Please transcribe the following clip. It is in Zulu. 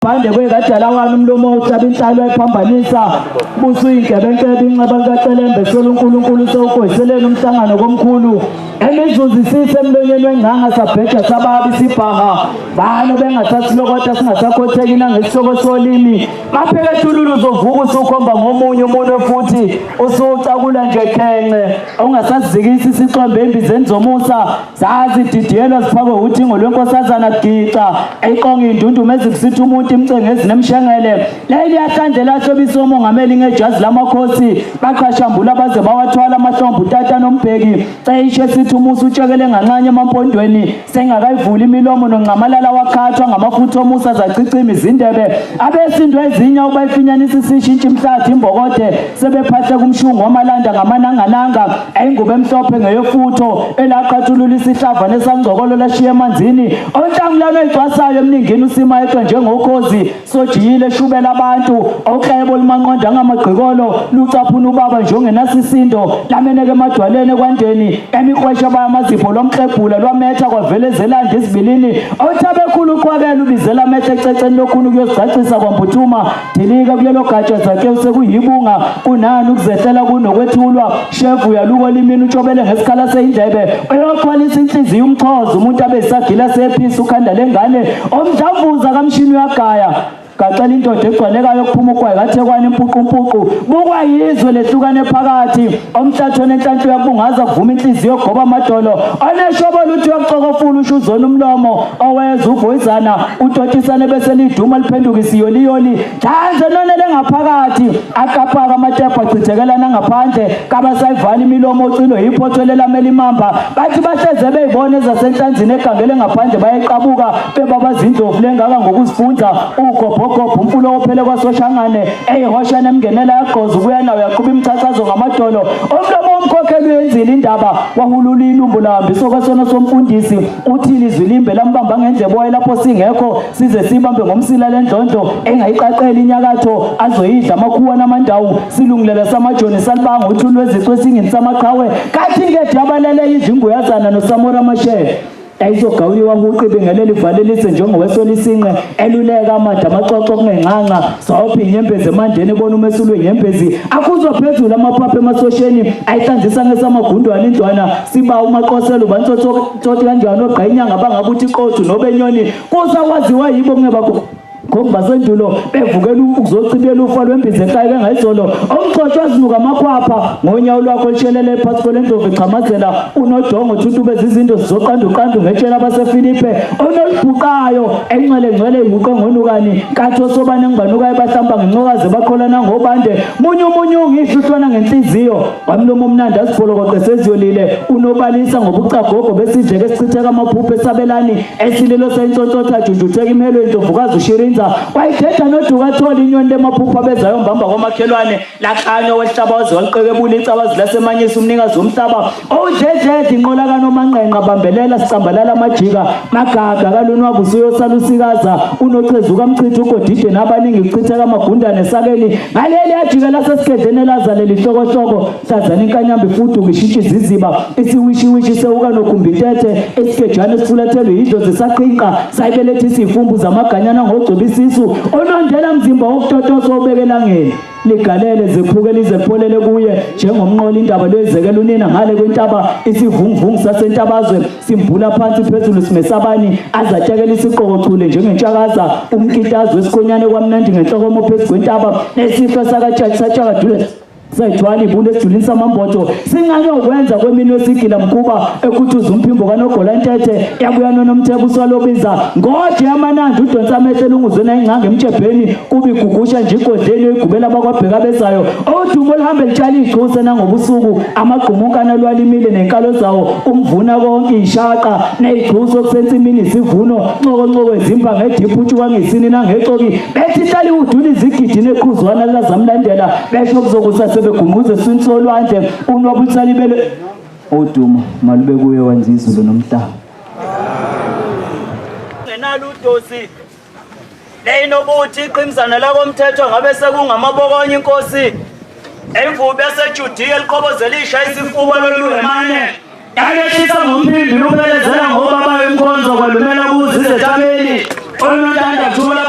ibhande kwekadalawana umlomo uhlaba inhlalo ephambanisa busu inkebenkebe inxeba likaCelembe sola uNkulunkulu sewugoyiseleni umhlangano komkhulu emizuzu isise emlonyeni wengcanga sabheja sababi sibhaha bani bengasasilokota singasakhotheki nangesihloko solimi maphekethululu uzovuka usukhomba ngomunye umuntu futhi usucakula nje khenxe ungasazikisi isixwembe embizeni zomusa zazididiyelwa zifakwe uthingo lwenkosazana gica eqonga indunduma ezikusitha umuntu imcengo ezinemshengele leli yahlandle lahlobisa umongameli ngejazi lamakhosi baqhashambula baze bawathwala amahlombe utata nombheki cishe sithi umusa utshekele nganxanye emampondweni sengakayivuli imilomo nonxamalala wakhathwa ngamafutha omusa zacicima izindebe abesintu ezinye ubayifinyanisa isishintsha imhlathi imbokode sebephathe kumshungu wamalanda ngamanangananga ayingubo emhlophe ngeyofutho elaqathulula isihlava nesangcokolo lashiya emanzini onhlangulano oyicwasayo emningini usima etwa njengokhozi sojiyile shubela abantu oklebo lumanqonda ngamagqikolo lucaphuna ubaba njengenasisindo lameneke emadwaleni ekwandeni emiqwesha bayamazipho lwamklebhula lwametha kwavela ezelanda isibilini othabekhulu uqwakela ubizela ametha ececeni lokhulu kuyozicacisa kwambuthuma dilika kulelo gatsha Zakewu sekuyibunga kunani ukuzehlela kunokwethulwa shevu uyaluka olimini utshobele ngesikhala seyindlebe uyoxhwalisa inhliziyo umxhoza umuntu abe isagila sephisa ukhanda lengane omdlavuza kamshini uyagaya gacela indoda egcwalekayo kuphuma ugwayi kathekwane impuqumpuqu bukwa yizwe lehlukane phakathi omhlathweni enhlanhla uyakubungaza kuvuma inhliziyo goba amadolo oneshobo luthi uyakucokofula usho uzona umlomo oweza uvoyizana utotisane bese liduma liphenduka isiyoliyoli hlanze nonele ngaphakathi akapaka amatephu achithekela ngaphandle kabasayivala imilomo ocilo yiphotho lelamela imamba bathi bahleze beyibona ezasenhlanzini egangele ngaphandle bayeqabuka bebabazindlovu lengaka ngokuzifunza ugobhogobho umfulo ophele kwasoshangane eyihoshana emngenela yagqoza ubuya nawo yaqhuba imchachazo ngamadolo umlomo womkhokheli uyenzile indaba wahulula ilumbu lahambiswa kwesona somfundisi uthini izwi limbe lambamba ngendlebe wayelapho singekho size sibambe ngomsila lendlondlo engayiqaqela inyakatho azoyidla amakhuwa namandawu silungilela samajoni salibanga uthuli lwezicu esingini samaqhawe kathi ngede abalele izinguyazana noSamora Machel ayizogawuliwa huqi bingelele ivalelise njengowesola isinqe eluleka amada amaxoxo kungenxanxa sawopha inyembezi emandeni ebona umesulo wenyembezi akhuzwa phezulu amaphaphu emasosheni ayihlanzisa ngesamagundwane indlwana siba umaqoselo ubantsotsotsoti kanjani ogqa inyanga bangabuthi iqothu nobenyoni kusakwaziwa yibo kungebakho ngokubasendulo bevukela ukuzochibiyela ufa lwembiza enkayike ngayizolo omxotsho azinuka amakhwapha ngonyawo lwakho olushelele phasi kwelendlovu echamazela unodongo thuntube izinto zizoqanduqandu ngetshela abaseFilipe onolubhuqayo encwele ngcwele ihuqe ngonukani nkathi osobane ngibanukayo bahlamba ngencokazi baqholana ngobande munyu munyu ngihluhlwana ngenhliziyo wamlomo omnandi asibholokoqe seziyolile unobalisa ngobucagogo besidleke esichitheka amaphupho esabelani esililo sentsotsotha junjutheka imhelo indlovukazi ushirinza wayithetha noduka thola inyoni lemaphupho abezayo mbamba kwamakhelwane laklanywa wehlaba waze waliqekebula icabazi lasemanyisa umnikazi womhlaba owudledledle inqola kanomanqenqa bambelela sicambalala amajika magaga kalunwabu usuyosalusikaza unochezuka mchitha ugodide nabaningi kuchitheka amagundane esakeni ngaleli yajika lasesigedleni elazalela ihlokohloko mhlazana inkanyamba ifuduka ishintsha iziziba isiwishiwishi sewuka nogumbintethe esigejane esifulathelwe yidlozi saqhinqa sayibeletha izifumbu zamaganyana ngogcoba isisu onondela mzimba wokutotosa obeke elangeni ligalele ziphuke lize lipholele kuye njengomnqola indaba lwezekela unina ngale kwentaba isivunguvungu sasentabazwe simbula phansi phezulu simesabani azatekela isiqokochule njengentshakaza umkitazi wesikhonyane kwamnandi ngenhlokomo phezu kwentaba nesifo sakatshathi satshakadule sayithwala ibuntu esijulini samambotho singake ukwenza kweminwe esigila mkhuba ekhuthuza umphimbo kanogola ntethe yabuya nonomthebo uswalobiza ngoje amanandi udonsa amehlo elunguzwe nayingcanga emtshebheni kuba igugusha nje igodleni oyigubela abakwabheka bezayo odumo oluhambe litshala ichuse nangobusuku amagqumunkana lwalimile nenkalo zawo umvuna konke ishaqa neyichuso okusensimini isivuno ncokoncoko ezimba ngediphu utshuka ngesini nangecoki bethi hlali udula izigidi neqhuzwana likazamlandela besho kuzokusa sebegumuze eswini solwandle unwabuthali bele odumo malube kuye wenza izulu nomhlaba ngenaludosi leyinobuthi iqhimzana lakomthetho ngabe sekungamabokonye inkosi emvubu yaseJudiya eliqhobozela isha isifuba loluhemane yalehlisa ngomphimbi luphelezela ngobaba wemkhonzo kwalumela kuze izethameli onontanda kuthumela